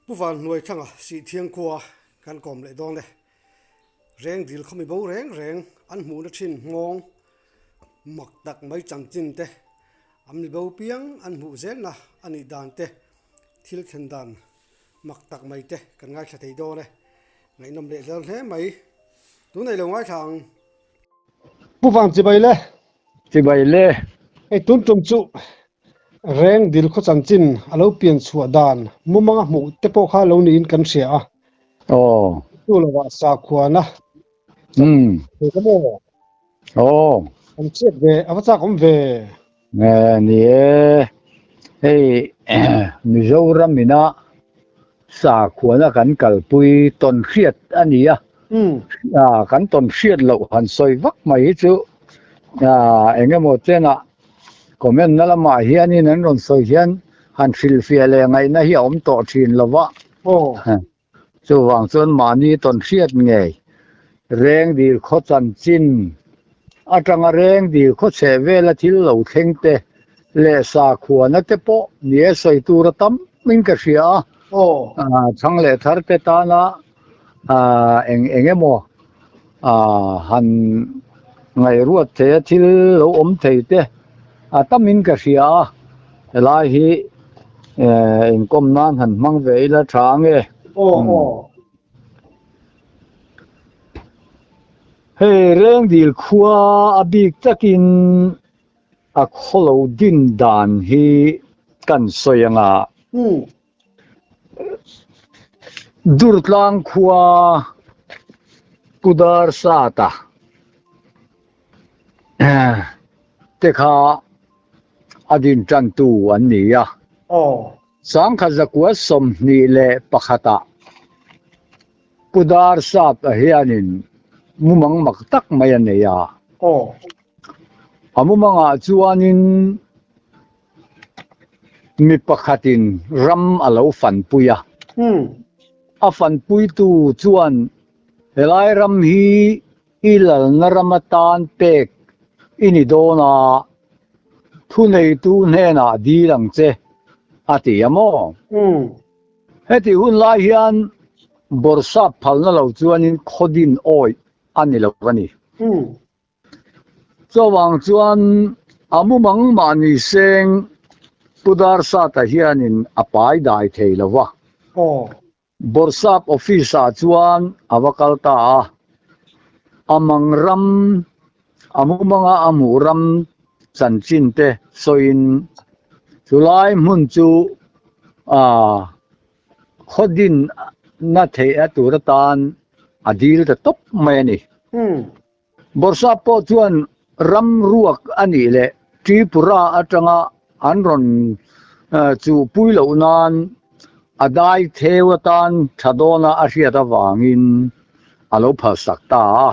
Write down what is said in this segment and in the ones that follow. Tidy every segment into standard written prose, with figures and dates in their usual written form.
Pu Vanhnuaithanga Sihthiang khua kan kawm leh dawn e. Reng dil khaw mi bo reng reng an hmuhna thin nghawng mak tak mai chanchin te, an mi bo piang an hmuh zelna a nih dan te, thil thlen dan mak tak mai te kan ngaithla thei dawn e. Ngaihnawm leh zel hle mai. Tunei lo ngaithla ang. Pu Vang chibai le. Chibai le. Hei tun tum chu Reng dil khaw chanchin a lo pian chhuah dan mumanga hmuh te pawh kha lo niin kan hria a. Aw. Chu lovah sakhuana Um. Thei ka maw? Aw. Kan chhiat ve, a va chak awm ve. Nge ni e, hei Mizoram ina sakhuana kan kalpui tawn hriat a ni a. Kan tawn hriat loh han sawi vak mai hi chu eng emaw chenah comment na lamah hianin an rawn sawi hian han hrilhfiah leh ngaihna hi a awm tawh thin lo va. Chuvang chuan mahni tawn hriat ngei reng dil khaw chanchin atanga reng dil khaw chheh vela thil lo thleng te leh sakhuana te pawh ni e sawi tur a tam in ka hria a. Chhang leh thar te tana eng eng emaw han ngaihruat thei a thil lo awm thei te a tamin ka hria a, helai hi inkawm nan han hmang ve ila tha ange. Hei Rengdil khua a bik takin a khawlo din dan hi kan sawi anga. Durtlang khua Kudar Sata te kha a din tantu an ni a. Sangkhat zakua 21 ah Kudar Sata hianin mumang mak tak mai a nei a. A mumangah chuanin Mi pakhatin ram a lo fanpui a. A fanpuitu chuan helai ram hi i lalna ram atan pek i ni dawn a, thuneitu hnenah dil ang che, a ti a maw? Heti hun lai hian bawrhsap phalna lo chuanin khawdin awih a ni lo a ni. Chuvang chuan a mumang mahni seng Pu Darsata hianin a pai dai thei lo va. Bawrhsap office ah chuan a va kal ta a, a mang ram, a mumanga a hmuh ram chanchin te sawiin chulai hmun chu a khawdinna theihna tur atan a dil ta tawp mai a ni. Bawrhsap pawh chuan ram ruak a nih leh Tripura atanga an rawn chuhpui loh nan a dai theu atan tha dawna a hriat avangin a lo phalsak ta a.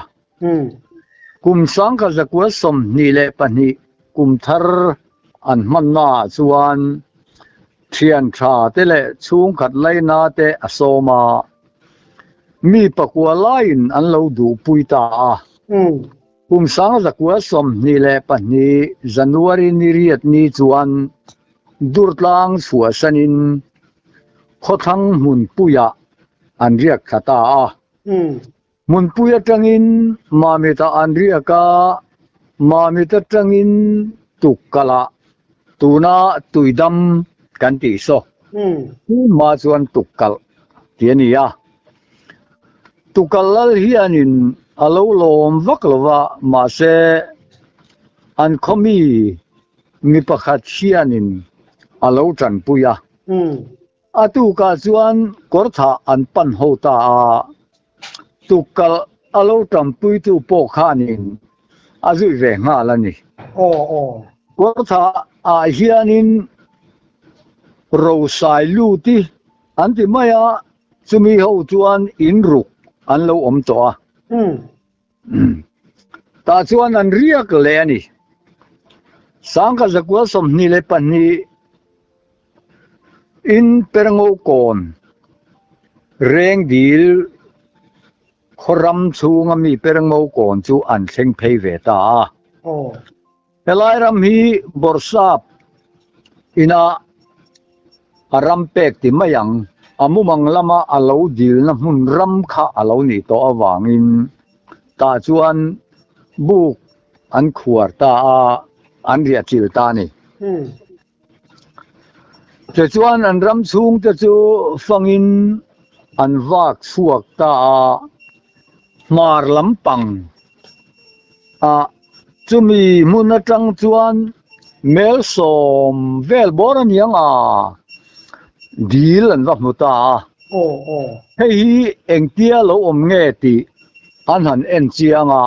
Kum 1922 kum thar an hmannaah chuan thian tha te leh chhungkhat laina te a sawm a, mi pakua laiin an lo duhpui ta a. Kum 1922 January ni riat ni chuan Durtlang chhuahsanin khawthlang hmunpuiah an riak thla ta a. Hmunpui atangin Mamit-ah an riak a, Mamit atangin Tukkalah tuna Tuidam kan tih saw. Hma chuan Tukkalh tih a ni a. Tukkalh lal hianin a lo lawm vak lo va, mahse an khaw mi mi pakhat hianin a lo tanpui a. A tukah chuan kawrthah an pan ho ta a, tukkalh a lo tampuitu pawh khanin a zui ve nghal a ni. Kawrthah ah hianin rosai lut i an ti mai a, chumi ho chuan in ruk an lo awm tawh a. Tah chuan an riak leh a ni. 1922 in Perngo kawn Rengdil khaw ram chhunga mi Perngo kawn chu an thleng phei ve ta a. Helai ram hi Bawrhsap ina a ram pek ti mai ang. A mumang lama a lo dilna hmun ram kha a lo nih tawh avangin tah chuan buk an khuar ta a, an riah chil ta a ni. Tichuan an ram chhungte chu fangin an vak chhuak ta a, hmar lampang ah chumi hmun atang chuan mel sawm vel bawr a niang a, dil an va hmu ta a. Hei hi engtia lo awm nge tih an han en chiang a.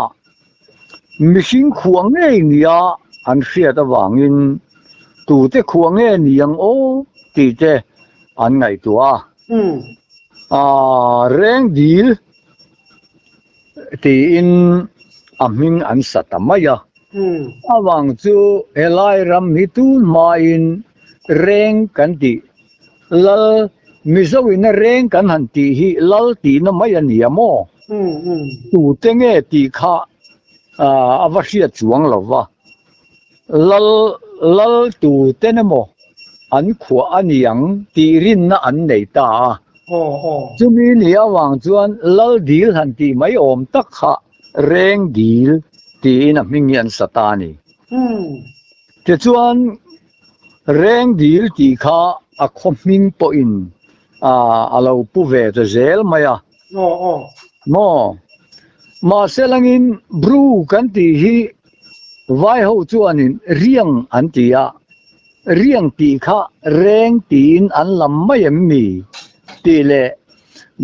Mihring khua ngei nia an hriat avangin tute khua nge ni ang aw tih te an ngaihtuah a. Reng dil tiin a hming an sa ta mai a. Avang chu helai ram hi tun hmain reng kan tih lal Mizo ina reng kan han tih hi lal tihna mai a nia maw? Tute nge tih kha a va hriat chuang lo va, lal lal tuten emaw an khuah a ni ang tih rinna an nei ta a. Chumi ni avang chuan lal dil han tih mai awm tak kha reng dil tiin a hming hi an sa ta a ni. Tichuan Reng dil tih kha a khaw hming pawhin a lo pu ve ta zel mai a. Maw? Mahse langin Bru kan tih hi vai ho chuanin Riang an ti a, Riang tih kha Reng tiin an lam mai em mi? tih leh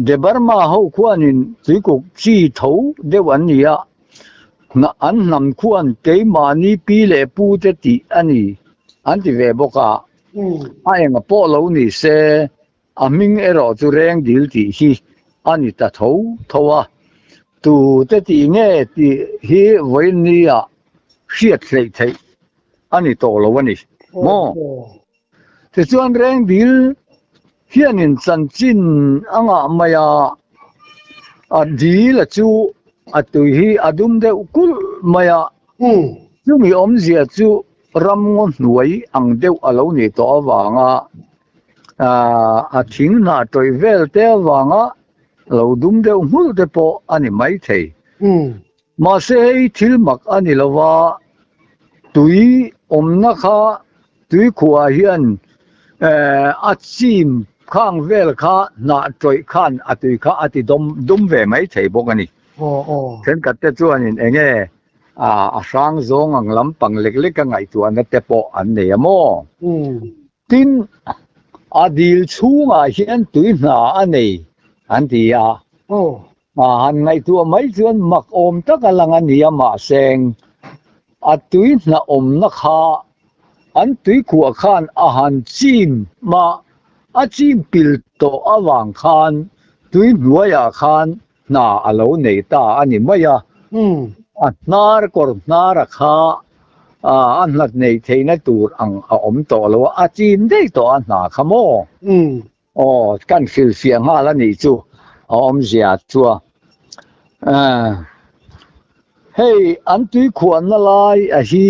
Debarma ho khuanin tuikuk chi tho deuh an ni a, An hnam khuan keimahni pi leh pu te tih a ni an ti ve bawk a, a enga pawh lo ni se a hming erawh chu reng dil tih hi a ni ta tho tho a, tu te tih nge tih hi vawiin nia hriat hleih theih a ni tawh lo a ni maw? Tichuan Rengdil hianin chanchin a ngah mai a, a dil a chu a tui hi a dum deuh kulh mai a, chumi awmzia chu ramngaw hnuai ang deuh a lo nih tawh avanga a thing hnah tawih vel te avanga lo dum deuh nghulh te pawh a ni maithei. Mahse hei thil mak a ni lo va, tui awmna kha tui khuah hian a chim khang vel kha hnah tawih khan a tui kha a ti dawm dum ve mai thei bawk a ni. Thenkhat te chuanin eng nge a hrang zawng ang lampang lek lek a ngaihtuahna te pawh an nei a maw? Tin, a dil chhungah hian tui hna a nei an ti a. A han ngaihtuah mai chuan mak awm tak a lang a ni a, mahse a tui hna awmna kha an tuikhuah khan a han chim a, a chim pil tawh avang khan tui hnuaiah khan hna a lo nei ta a ni mai a, a hnar kawr hnara kha a hnat neih theihna tur ang a awm tawh lo a, a chim daih tawh a hna kha maw? Aw, kan hrilhfiah nghal a nih chu a awmzia chu a. Hei an tuikhuahna lai a hi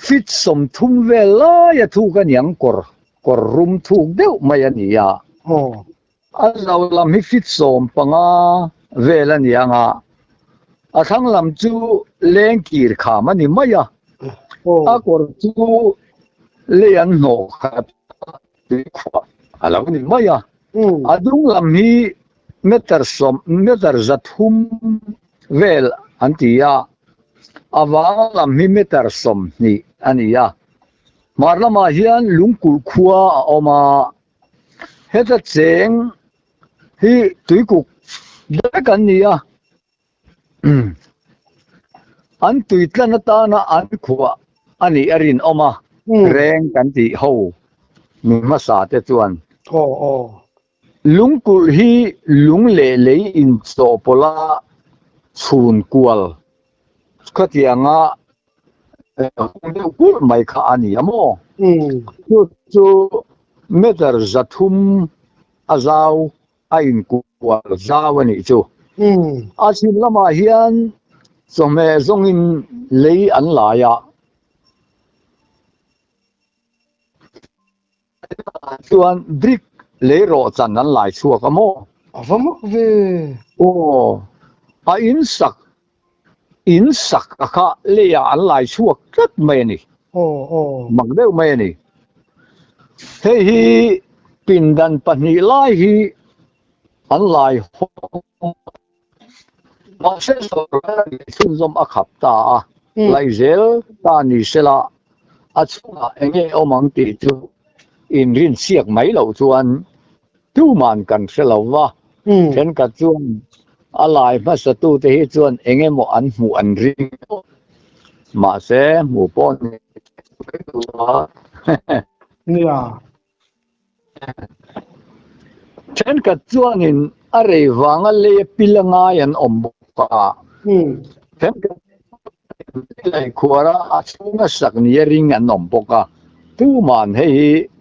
feet 30 vel laia thuk a niang kawr, kawr rum thuk deuh mai a ni a. A zau lam hi feet 15 vel a niang a, a thlang lam chu lengkir kham a ni mai a. A kawr chu lei an hnawh khat a, tui khuah a lo ni mai a. A dung lam hi meter sawm, meter 300 vel an ti a, a vang lam hi meter 20 a ni a. Hmar lamah hian lungkulh khua a awm a, heta cheng hi tuikuk vek an ni a. An tui tlan atana an khuah a nih a rinawm a, reng kan tih ho mi hmasa te chuan. Lungkulh hi lung leh lei inchawhpawlh a chhun kual khatianga hung deuh kulh mai kha a ni a maw? Chu chu meter 300 a zau a inkual zau a nih chu. A chhim lamah hian chawhmeh zawngin lei an lai a. Chuan brick. Lei rawhchan an lai chhuak a maw? A va mak ve. Aw, a in sak, in sak a kha leiah an lai chhuak tlat mai a ni. Aw, aw. Mak deuh mai a ni. Hei hi pindan pahnih lai hi an lai hawng a. Mahse sorkar leh chhunzawm a khap ta a, laih zel ta ni sela a chhungah eng nge awm ang tih chu inrinsiak mai loh chuan tuman kan hre lo va, thenkhat chuan a lai hmasatute hi chuan eng emaw an hmuh an ring tawh. Mahse hmuh pawh ni lo a. Nia. Thenkhat chuanin a rei vanga lei a pil a ngai an awm bawk a. Thenkhat chuan lei khuara a chhunga sak nia ring an awm bawk a. Tuman hei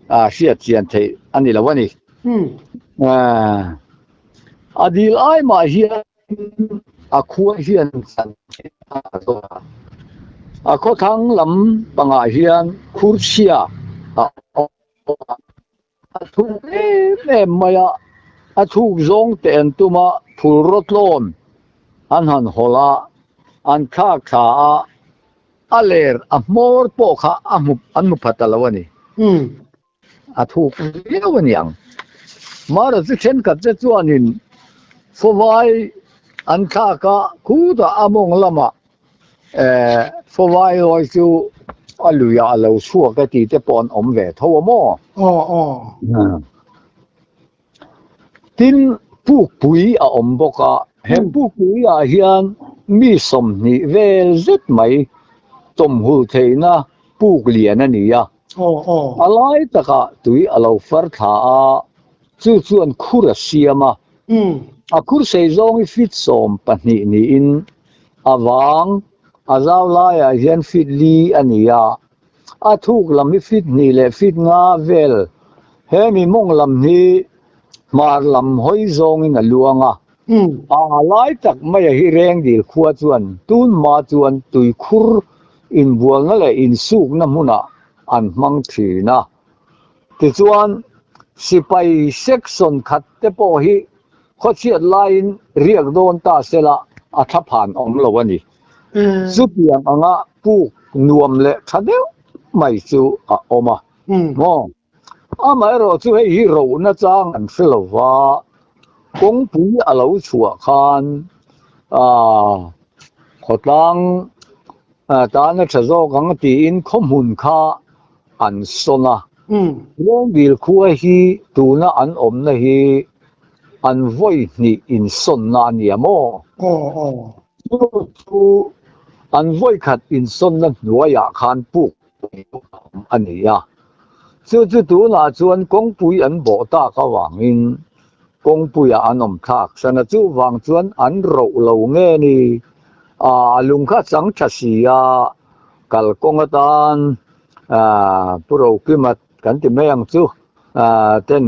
hi hriat chian theih a ni lo a ni. A dil ai mah hian A khua hian chanchin a zawh a, a khawthlang lam pangah hian khurchhia a awm a, a thuk em em mai a, a thuk zawng teh an tum a, phulrawtlawn an han hawlh a, an thlak thla a, a ler a hmawr pawh kha a hmu an hmu pha ta lo a ni. A thuk viau a niang. Mara chu thenkhat te chuanin fawvai an thlak a, khutah a mawng lamah fawvai lawi chu a luiah a lo chhuak e tih te pawh an awm ve tho a maw? Aw aw. Tin, pukpui a awm bawk a, he pukpuiah hian mi 20 vel zet mai tawmhul theihna puk lian a ni a. A lai takah tui a lo far thla a, chu chuan khur a siam a. A khur sei zawng hi feet 12 niin a vang a zau laiah hian feet li a ni a. A thuk lam hi feet hnih leh feet nga vel. He mi mawng lam hi hmar lam hawi zawngin a luang a. A lai tak maia hi Rengdil khua chuan tun hma chuan tuikhur inbualna leh insukna hmunah an hmang thin a. Tichuan, sipai section khat te pawh hi khawchhiat laiin riak dawn ta sela a thlaphan awm lo a ni. Chutiang anga puk nuam leh tha deuh mai chu a awm a. Maw? Amaherawh chu hei hi rohna chang an hre lo va, kawngpui a lo chhuah khan khawtlang tana tha zawk ang tiin khawhmun kha an sawn a. Rengdil khua hi tuna an awmna hi an vawi hnih insawnna a nia maw? Chu chu an vawi khat insawnna hnuaiah khan puk a ni a. Chu chu tunah chuan kawngpui an bawh tak avangin kawngpuiah an awm thlak san a, chuvang chuan an roh lo nge ni? A lung kha chang tha si a, kalkawng atan Pu Rokima kan ti mai ang chu ten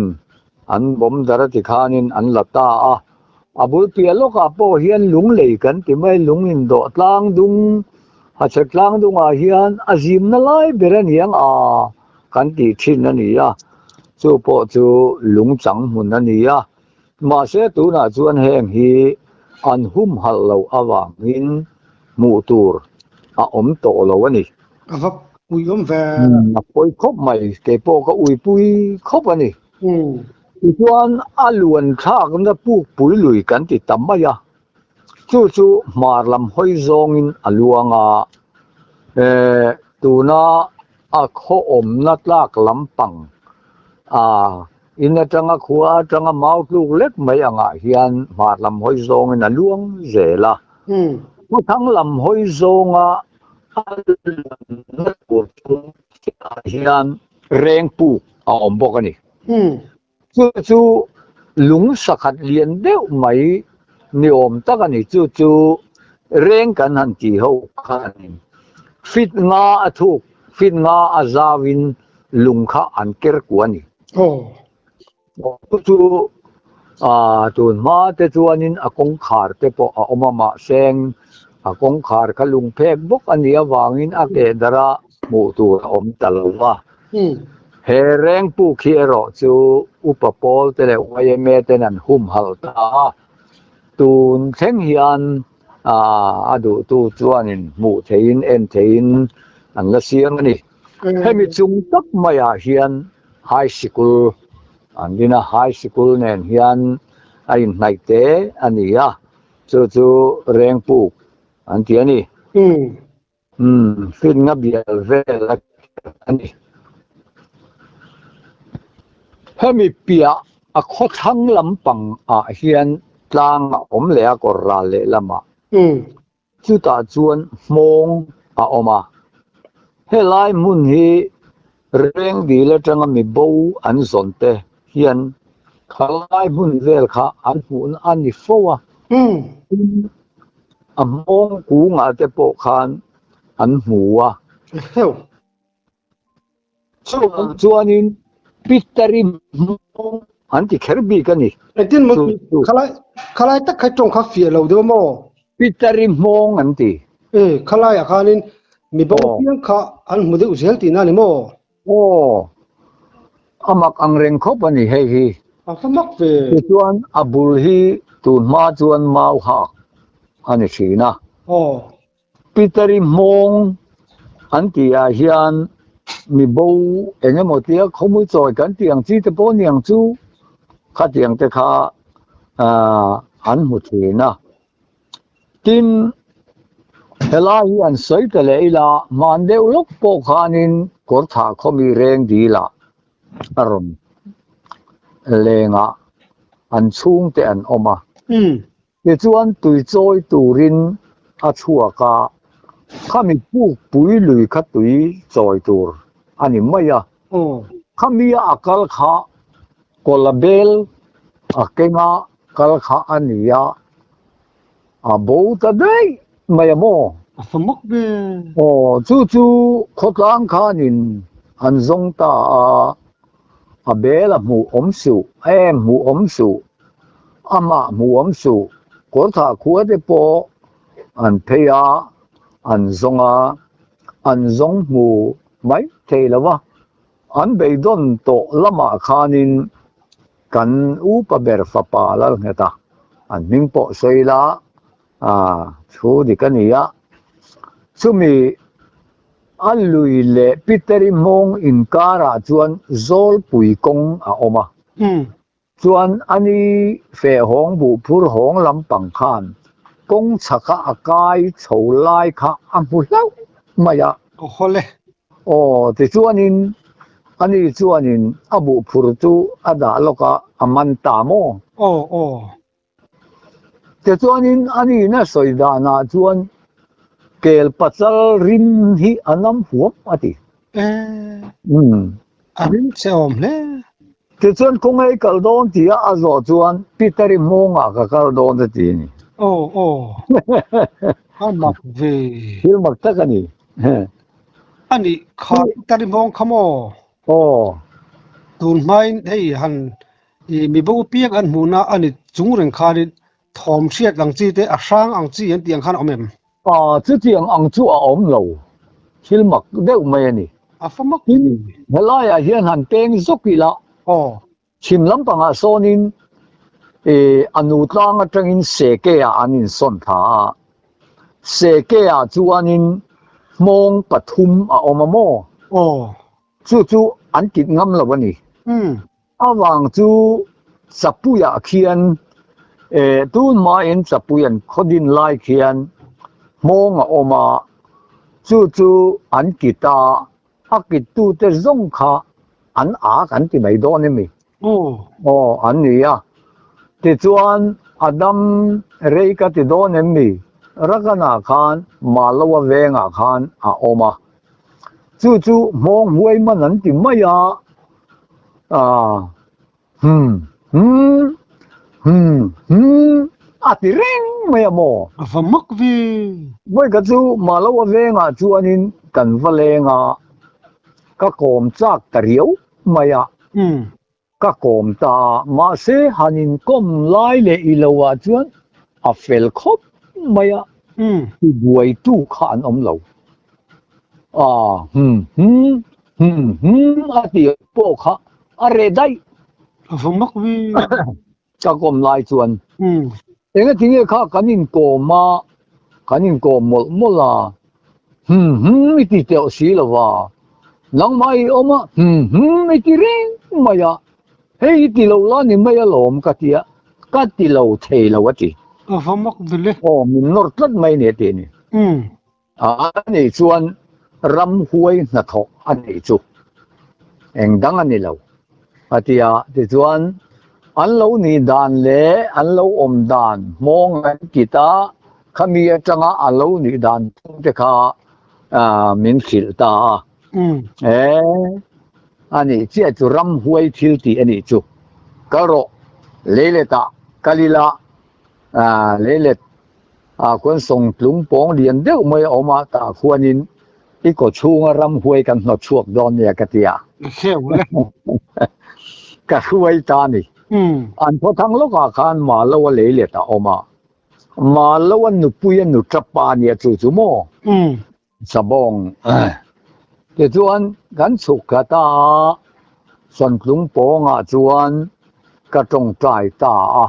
an bawm dar a ti khanin an la ta a. A bul piah lawkah pawh hian lung lei kan ti mai, lung indawh tlang dung, hachhe tlang dungah hian a zimna lai ber a niang a kan tih thin a ni a, chu pawh chu lung chang hmun a ni a. Mahse tunah chuan heng hi an humhalh loh avangin hmuh tur a awm tawh lo a ni. A va ui awm ve. A pawi khawp mai, keipawh ka uipui khawp a ni. Tichuan a luan thlakna pukpui lui kan ti ta mai a, chu chu hmar lam hawi zawngin a luang a, tuna a khaw awmna tlak lampang a in atanga khua atanga mau tluk lek mai angah hian hmar lam hawi zawngin a luang zel a, khawthlang lam hawi zawnga a luanna tur chu ah hian reng puk a awm bawk a ni. Chu chu lung sakhat lian deuh mai ni awm tak a ni. Chu chu reng kan han ti ho khanin feet nga a thuk, feet nga a zauin lung kha an ker kua a ni. Chu chu tun hma te chuanin a kawngkhar te pawh a awm a, mahse a kawngkhar kha lung phek bawk a nih avangin a keh darh a hmuh tur a awm ta lo va. He rengpuk hi erawh chu Upa Pawl te leh yma ten an humhalh ta a, tun thleng hian a duhtu chuanin hmuh theihin en theihin an la siam a ni. Hemi chung tak maiah hian High Sikul an din a, High Sikul nen hian a inhnaih te a ni a, chu chu rengpuk an ti a ni. Umm, finna bial vel a a ni. Hemi piah a khawthlang lampang ah hian tlang a awm leh a kawr ral leh lamah. Chutah chuan hmawng a awm a. Helai hmun hi Rengdil atanga mi bo an zawn te hian khalai hmun vel kha an hmuhna a ni fo a. Tin, a hmawng kungah te pawh khan an hmu a. Chuvang chuanin Pitari hmawng an ti kher bik a ni. Engtin maw khalai khalai tak kha tawng kha fiah lo deuh maw? Pitari hmawng an ti. E, khalaiah khanin mi bo piang kha an hmu deuh zel tihna a ni maw? Aw, a mak ang reng khawp a ni hei hi. A va mak ve. Tichuan a bul hi tun hma chuan mau hak a ni thin a. Aw. Pitari hmawng an tih ah hian mi bo eng emaw tia khawmui chawi kan tih ang chi te pawh ni ang chu khatiang te kha an hmu thin a. Tin, helai hi an sawi ta leh ila hman deuh lawk pawh khanin kawrthah khawmi reng dil ah a rawn leng a, an chhungte an awm a. Tichuan tui chawi turin a chhuak a, khami pukpui lui kha tui chawi tur a ni mai a. Khami a kal kha kawla bel a kenga kal kha a ni a, a bo ta daih mai a maw? A fa mak ve. Aw, chu chu khawtlang khanin an zawng ta a, A bel a hmuh awm suh, em hmuh awm suh, amah hmuh awm suh, kawrthah khua te pawh an phei a, an zawng a, an zawng hmu mai thei lo a, an beidawn tawh lamah khanin kan upa ber fapa Lalnghet a, an hming pawh sawi ila a thu dik a ni a, chumi A lui leh Piteri hmawng inkarah chuan Zawlpui kawng a awm a. Chuan a ni fehhawng buhphur hawng lampang khan kawng chhaka a kai chho lai kha a hmu hlauh mai a. Aw hawle. Aw, tichuanin a ni chuanin a buhphur chu a dah lawk a, a man ta maw? Aw, aw. Tichuanin a nihna sawi danah chuan kel pachal rim hi a nam huam a ti. A rim che awm hle. Tichuan kawngei kal dawn tia a zawh chuan Peter-i hmawngah ka kal dawn a ti a ni. Aw aw, a mak ve. Thil mak tak a ni. A nih kha Peter-i hmawng kha maw? Aw. Tun hmain hei han I mi bo piak an hmuhna a ni chung reng khanin thawm hriat ang chi te, a hrang ang chi an tih ang khan a awm em? A, chutiang ang chu a awm lo. Thil mak deuh mai a ni. A fa mak Tin, helaiah hian han peng zawk ila. Aw. Chhim lampangah sawnin i a nu tlang atangin Seke-ah an insawn thla a. Seke-ah chuanin hmawng pathum a awm a maw? Aw. Chu chu an kit ngam lo a ni. Avang chu Chapuiah khian eh tun hmain Chapui an khaw din lai khian hmawng a awm a, chu chu an kit a, a kittute zawng kha an ak an ti mai dawn emi? Aw an ni a. Tichuan a dam rei ka ti dawn em mi? Rakanah khan Maloa vengah khan a awm a. Chu chu hmawng huai man an ti mai a, ah hum hum hum hum a ti reng mai a maw? A va mak ve. Vawikhat chu Maloa vengah chuanin kan va leng a, ka kawm chak ta riau mai a. Ka kawm ta a, mahse han inkawm lai leh i lo ah chuan a fel khawp mai a, i buaitu kha an awm lo. Ah, hum hum. Hum hum a tih pawh kha a reh daih. A va mak ve. Ka kawm lai chuan engatinge kha kan inkawm a, kan inkawm mawlh mawlh a, hum hum i ti teuh si lo va, nangmah i awm a, hum hum i ti reng mai a, hei i ti lo la ni mai alawm ka ti a, ka ti lo thei lo a ti. A va mak ve le. Aw, min nawr tlat mai ni a ti a ni. A nih chuan ramhuai hnathawk a nih chu eng dang a ni lo a ti a, tichuan an lo nih dan leh an lo awm dan hmawng an kit a, khami atanga a lo nih dan thung te kha min hrilh ta a. E, a nih chiah chu ramhuai thil tih a nih chu. Kal rawh, leiletah kal ila, leilet Ah khuan sawngtlung pawng lian deuh mai a awm a, tah khuanin i kaw chhunga ramhuai kan hnawt chhuak dawn nia ka ti a. Hreu le. Ka hruai ta a ni. An khawthang lawkah khan Malo a lei let a awm a, Malo a nupui a nu tapa a nia chu chu maw? Sabawng tichuan kan chhuk thla ta a, sawntlung pawngah chuan ka tawngtai ta a.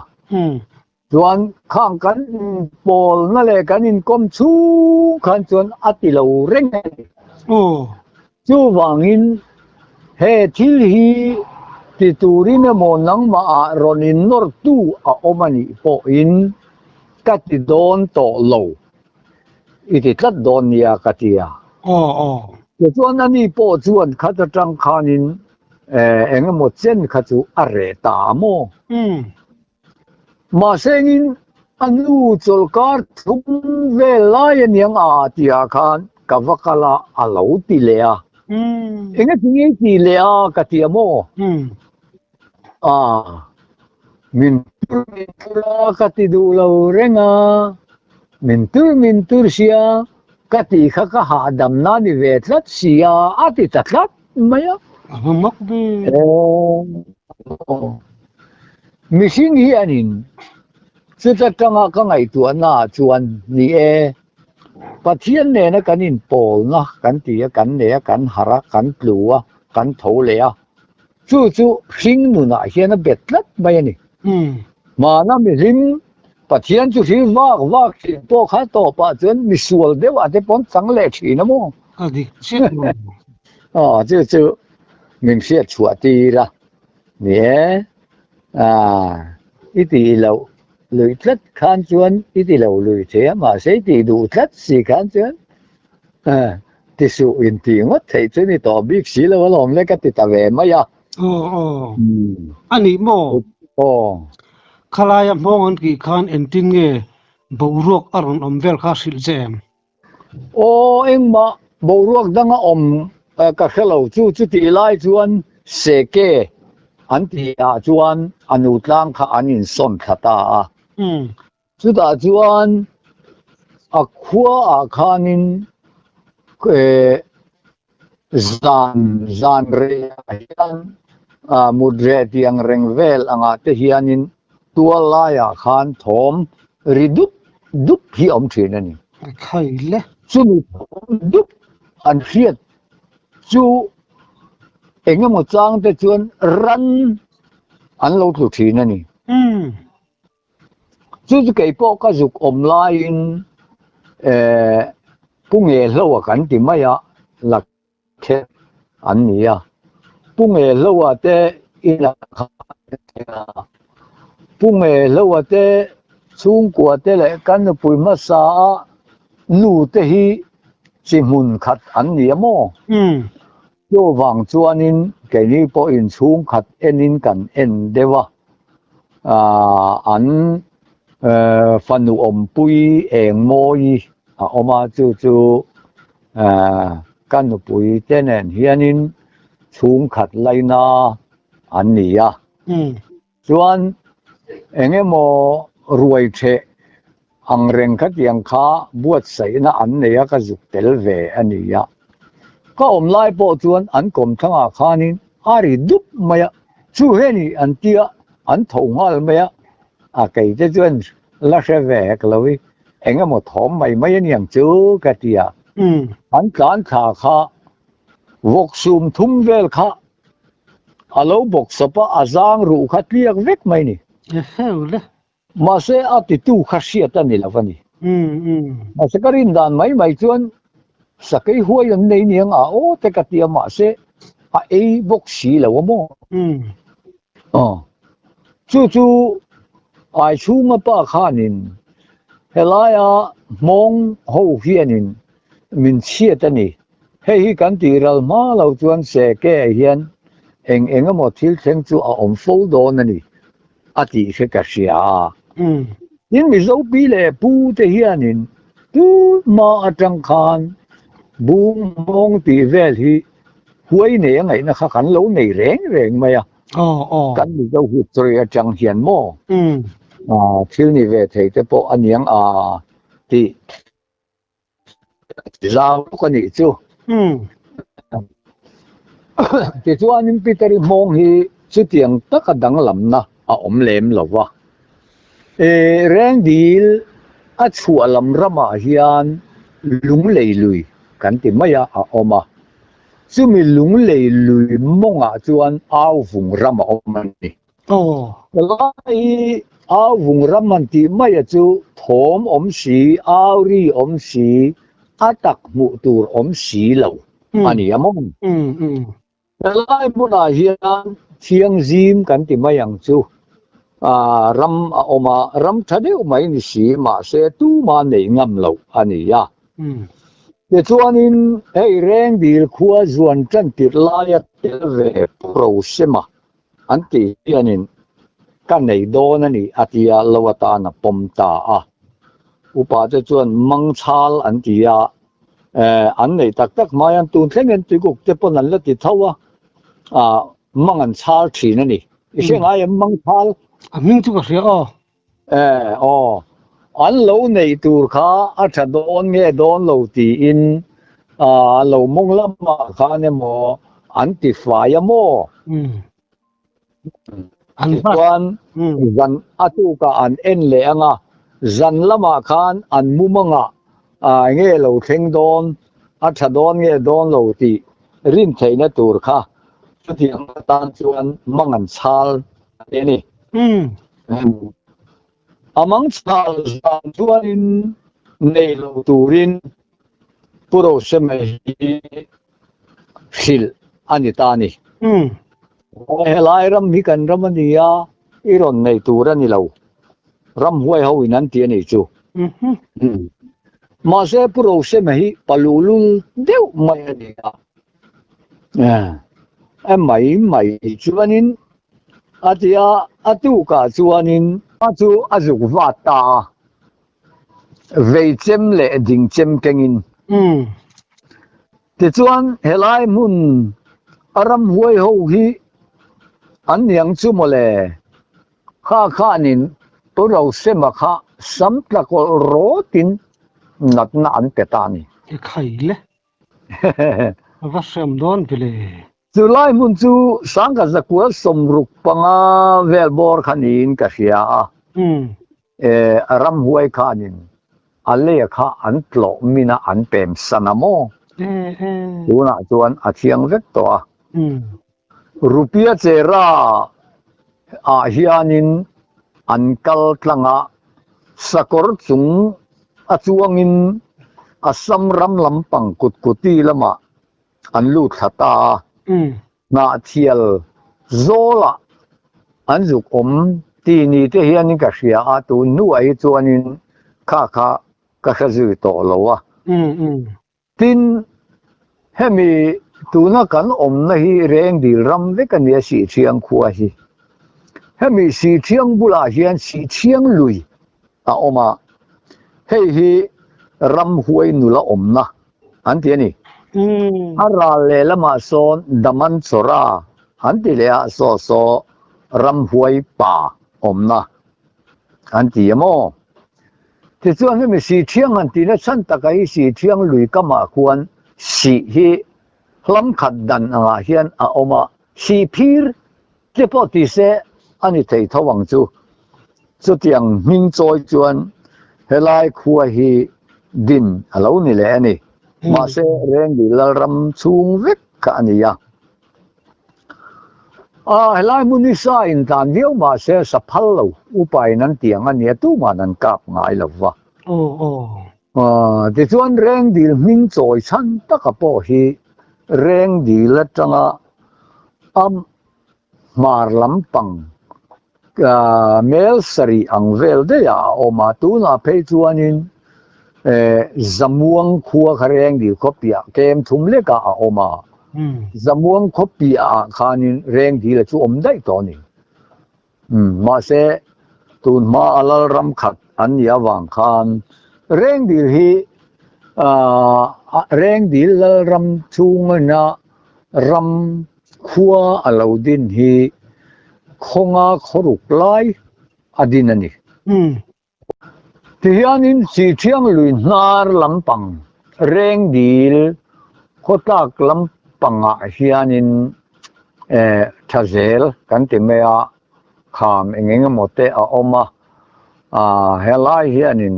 Chuan khang kan inpawlna leh kan inkawm chhung khan chuan a ti lo reng a ni. Chuvangin he thil hi ti turin emaw nangmahah rawn innawrtu a awm a nih pawhin ka ti dawn tawh lo, i ti tlat dawn nia ka ti a. Tichuan ani pawh chuan khat atang khanin eng emaw chen kha chu a reh ta a maw? Mahsengin a nu chawlhkar thum vel lai a niang a tihah khan ka va kal a, a lo ti leh a. Engati nge i tih leh a ka ti a maw? A, min tur min tur a ka ti duh lo reng a, min tur min tur sia ka tih kha ka hahdamna ni ve tlat si a, a ti ta tlat mai a. A hmu mak ve. Mihring hianin chuta tanga ka ngaihtuahna ah chuan ni e, Pathian nena kan inpawlna kan ti a, kan nei a, kan harh a, kan tlu a, kan tho leh a, chu chu hring nunah hian a bet tlat mai a ni. Hmana mihring Pathian chu hring vak vak thin pawh kha tawpah chuan misual deuh ah te pawh an chang leh thin a maw? A dik chiah lo. Aw, chu chu min hriat chhuah tir a. Ni e, ah, i tih loh lui tlat khan chuan i ti lo lui thei a, mahse i tih duh tlat si khan chuan ti suh in tih ngawt theih chu ni tawh bik si lo alawm le ka ti ta ve mai a. Aw aw, a nih maw? Aw. Khalaia hmawng an tih khan engtin nge boruak a rawn awm vel kha hrilh che em? Aw, engmah boruak danga awm ka hre lo chu chutih lai chuan Seke an tihah chuan a nu tlang kha an insawn thla ta a. Chutah chuan a khuaah khanin zan zan reiah hian mut reh tiang reng vel angah te hianin Tual laiah khan thawm ri dup dup hi a awm thin a ni. Chumi thawm dup an hriat chu eng emaw chang te chuan ran an lo tlu thin a ni. Chu chu kei pawh ka zuk awm laiin Pu Ngehloa kan ti mai a, la kher an ni a. Pu Ngehloa te inah khan an thleng a. Pu Ngehloa te chhungkua te leh kan nupui hmasa a nu te hi chi hmun khat an ni a maw? Chuvang chuanin keini pawhin chhungkhat enin kan en deuh a, an fanu awmpui eng mawi a awm a, chu chu Ka nupui te nen hianin chhungkhat laina an ni a, chuan eng emaw ruai theh ang reng khatiang kha buatsaihna an nei a, ka zuk tel ve a ni a. Ka awm lai pawh chuan an kawmthlangah khanin a ri dup mai a, chu he ni an tia an tho nghal mai a, a keite chuan la hre ve hek lo i. Eng emaw thawm mai mai a niang chu ka ti a, an tlan thla kha Vawk sum thum vel kha a lo bawk sawp a, a zang ruh kha tliak vek mai ni. Mahse a titu kha hriat a ni lo a ni. Mahse ka rin dan mai mai chuan sakei huai an nei niang a aw te ka ti a mahse a ei bawk si lo a maw? Aw. Chu chu Aichhunga pa khanin helaia hmawng ho hianin min chhiat a ni. Hei hi kan tih ral hma lo chuan seke hian eng eng emaw thil thleng chu a awm fo dawn a ni. A tih kha ka hria a. Tin Mizo pi leh pu te hianin tunhma atang khan bung hmawng tih vel hi huai nei a ngaihna kha kan lo nei reng reng mai a. Kan Mizo history atang hian maw thil ni ve thei te pawh a niang a tih Zau bawk a nih chu. Tichuanin Peter-i hmawng hi chutiang taka danglamna a awm lem lo va. Rengdil a chhuah lam ramah hian lunglei lui kan ti mai a, a awm a. Chumi lunglei lui mawngah chuan Auvung ram a awm a ni. Lai hi au vung ram han tih maia chu thawm awm si, au ri awm si, a tak hmuh tur awm si lo a ni a maw? Helai hmunah hian thiangzim kan ti mai ang chu ram a awm a, ram tha deuh mai ni si mahse tuma nei ngam loh a ni a. Tichuanin hei Rengdil khua zuan tan tirh laia tel ve Pu Rosema An tih hianin ka nei dawn a ni a tia lo atan a pawm ta a. Upa te chuan mangchhal an ti a, eh an nei tak tak hmai an tun thleng hian tuikuk te pawn an la ti tho a, ah mang an chhal thin a ni. I hre ngai em mangchhal? A hming chu ka hria aw. Eh aw, an lo neih tur kha a tha dawn nge dawn lo tiin ah lo mawng lamah khan emaw an ti fai a maw? Tichuan zan a tukah an en leh ang a, zan lamah khan an mumangah ah nge lo thleng dawn, a tha dawn nge dawn lo tih rin theihna tur kha chutiang atan chuan mang an chhal a ni. A mangchhal zan chuanin nei lo turin Pu Rosema hi hrilh a ni ta a ni. Helai ram hi kan ram a ni a, i rawn nei tur a ni lo. Ramhuai ho in an ti a nih chu. Mahse Pu Rosema hi paluhlul deuh mai a ni a. Mai mai chuanin A ti a, a tukah chuanin. A chu a zuk vat ta a, vei chem leh ding chem kengin. Tichuan helai hmun a ramhuai ho hi an niang chu mawle, kha khanin Pu Rosema kha sam tla kawlh rawtin natna an pe ta a ni. Ekhai le. A va hriam dawn ve le. Chu lai hmun chu Sangha Zakua 65 vel bawr kha niin ka hria a. A ramhuai khanin a lei kha an tlawh min a an pem san a maw? Tunah chuan a thiang vek tawh a. Rupia Chera ah hianin an kal tlang a, sakawr chung a chuangin Assam ram lampang Kutkuti lamah an lut thla ta a, Hnahthial zawlah an zuk awm ti ni te hianin ka hria a, tun hnuah hi chuanin kha kha ka hre zui tawh lo a. Tin, hemi tuna kan awmna hi Rengdil ram vek a nia Sihthiang khua hi. Hemi Sihthiang bulah hian Sihthiang lui a awm a, hei hi ramhuai nula awmna an ti a ni. A ral leh lamah sawn Daman Chawra an ti leh a, saw saw ramhuai pa awmna an ti a maw? Tichuan hemi Sihthiang han tihna chhan takah hi Sihthiang lui kamah khuan sih hi hlam khat dan angah hian a awm a, sihphir te pawh ti se a ni thei tho ang chu. Chutiang hming chawi chuan helai khua hi din a lo ni leh a ni. Mahse Rengdil Lalram chhung vek. kha a ni a. A helai hmun hi sa in tlan viau mah se sa phal lo upa in an ti ang a nia tuman an kap ngai lo va. Tichuan Rengdil hming chawi chhan taka pawh hi Rengdil atanga a hmar lampang mel sarih ang vel daih ah a awm a, tunah phei chuanin Zamuang khua kha Rengdil khaw piah kem thum lekah a awm a, Zamuang khaw piah ah khanin Rengdil a chu awm daih tawh a ni. Mahse tun hma a Lalram khat an nih avang khan Rengdil hi Rengdil Lalram chhungina ram Khua a lo din hi khawnga khawruk lai a din a ni. Tihianin Sihthiang lui hnar lampang Rengdil khawtlak lampangah hianin tha zel kan ti mai a, kham eng eng emaw te a awm a, helai hianin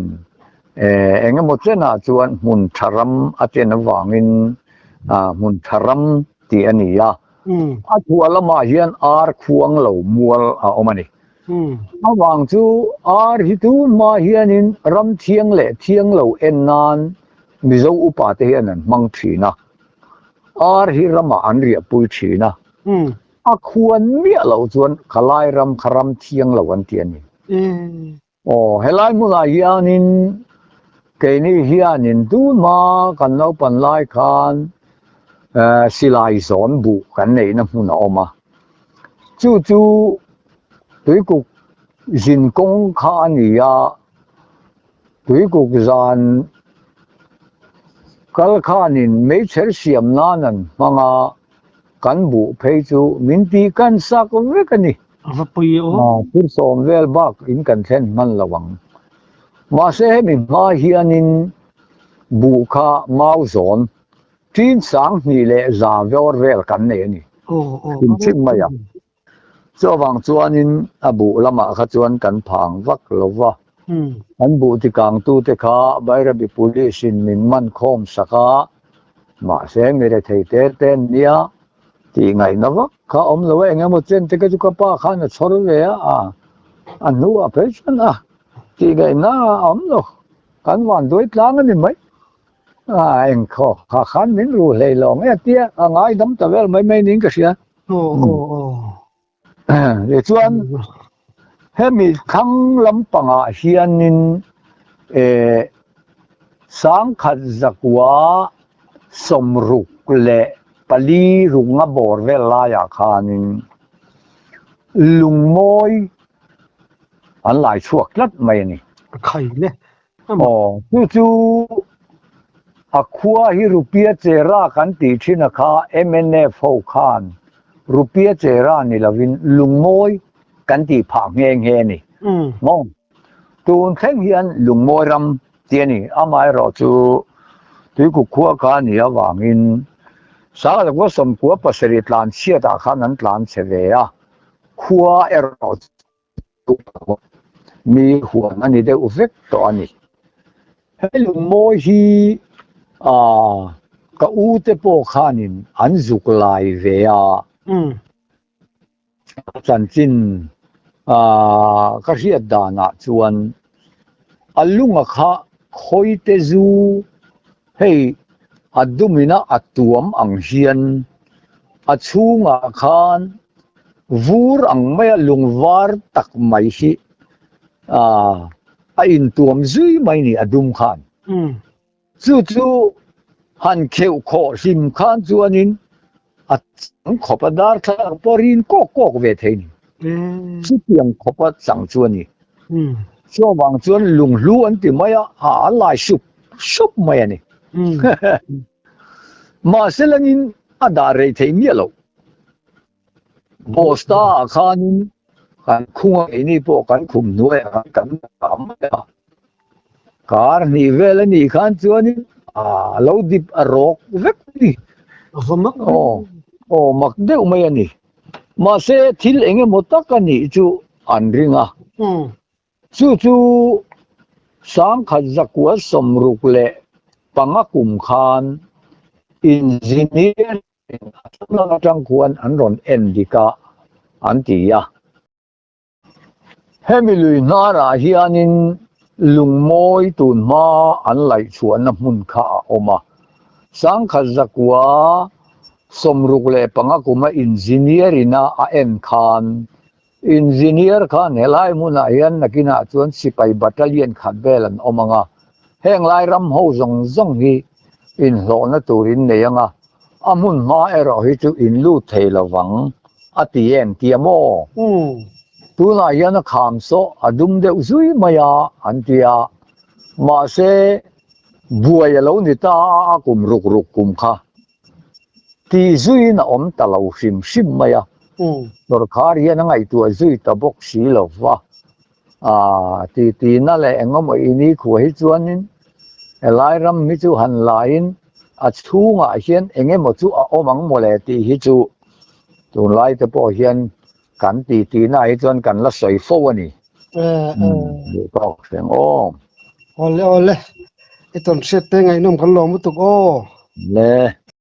eng emaw chenah chuan hmun tha ram a chen avangin hmun tha ram tih a ni a, a chhuah lamah hian ar khuang lo mual a awm a ni. Avang chu ar hi tun hma hianin ram thiang leh thiang lo en nan Mizo upa te hian an hmang thin a, ar hi ramah an riahpui thin a, a khuan miah loh chuan khalai ram kha ram thiang lo an ti a ni. Aw, helai hmunah hianin keini hianin tunhma kan naupan lai khan silai zawn buh kan neihna hmun a awm a. Chu chu Tuikuk zin kawng kha a ni a, Tuikuk zan kal khanin meichher siam nan an hmang a, kan buh phei chu min tih kan sak vek a ni. A va pawi e aw. Phur sawm vel bak in kan thlen hman lo ang. Mahse hemi hma hianin buh kha mau zawn tin 2000 vel vel kan nei a ni. Hrim hrim mai a. Chuvang chuanin a buh lamah kha chuan kan phang vak lo va. An buh tikangtute kha Bairabi Police in min man khawm sak a, mahse mi rethei te te an nia tih ngaihna vak kha awm lo a, eng emaw chen te kha chu ka pa khan a chhawr ve a, a hnuah phei chuan a tih ngaihna a awm lo, kan vanduai tlang a ni mai. A engkhaw kha khan min ru hlei lo ang e tia a ngaidam ta vel mai mai niin ka hria. Tichuan hemi thlang lampangah hianin eh 1964 runga bawr vel laiah khanin lungmawi an lai chhuak tlat mai a ni. Khai le. Aw, chu chu a khua hi Rupia Chera kan tih thin a kha mnf ho khan Rupia Chera ni lovin Lungmawi kan tih phah nghe nghe a ni. Maw? Tun thleng hian Lungmawi ram tih a ni. Amaherawh chu Tuikuk khua kha a nih avangin 1997 tlan chhiatah khan an tlan chhe ve a, khua erawh Mi huan a ni deuh vek tawh a ni. He lungmawi hi ka u te pawh khanin an zuk lai ve a, chanchin ka hriat danah chuan a lunga kha khawite zu hei a dumina a tuam ang hian a chhungah khan Vur ang maia lung var tak mai hi a intuam zui mai ni a dum khan. Chu chu han kheuh khawh hlim khan chuanin a chang khawp a darthlalang pawh rin kawk kawk ve thei ni. Chutiang khawp a chang chu a ni. Chuvang chuan lunghlu an ti mai a, a lai sup sup mai a ni. Mahse langin a dah rei thei miah lo. Bosta ah khanin kan khung a keini pawh kan khum hnuaiah khan kan dah mai a. Kar hnih vel a nih khan chuanin a lo dip a rawk vek a ni. Aw, aw mak deuh mai a ni. Mahse thil eng emaw tak a nih chu an ring a. Chu chu 1965 kum khan engineer. A thlang atang khuan an rawn en dik a an ti a. Hemi lui hnarah hianin lungmawi tunhma an laih chhuahna hmun kha a awm a. Sangkhat zakua 65 kuma engineer ina a en khan Engineer khan helai hmunah hian nakinah chuan sipai battalion khat vel an awm ang a, heng lai ram ho zawng zawng hi inhlawhna tur in nei ang a, a hmun hma erawh hi chu in lut thei lo vang a ti em tia maw? Tunah hian a kham sawh a dum deuh zui mai a an ti a, mahse buai a lo ni ta a a kum ruk ruk kum kha. Tih zuiin a awm ta lo hrim hrim mai a, sawrkhar hian a ngaihtuah zui ta bawk si lo va. Aa, tihtina leh eng emaw i ni khua hi chuanin helai ram hi chu han laiin a chhungah hian eng emaw chu a awm ang mawle tih hi chu tunlai te pawh hian kan tihtina hi chuan kan la sawi fo a ni. Duh tawk hreng aw. Awle awle, i tawn hriat te ngaihnawm kan lawm lutuk aw. Le.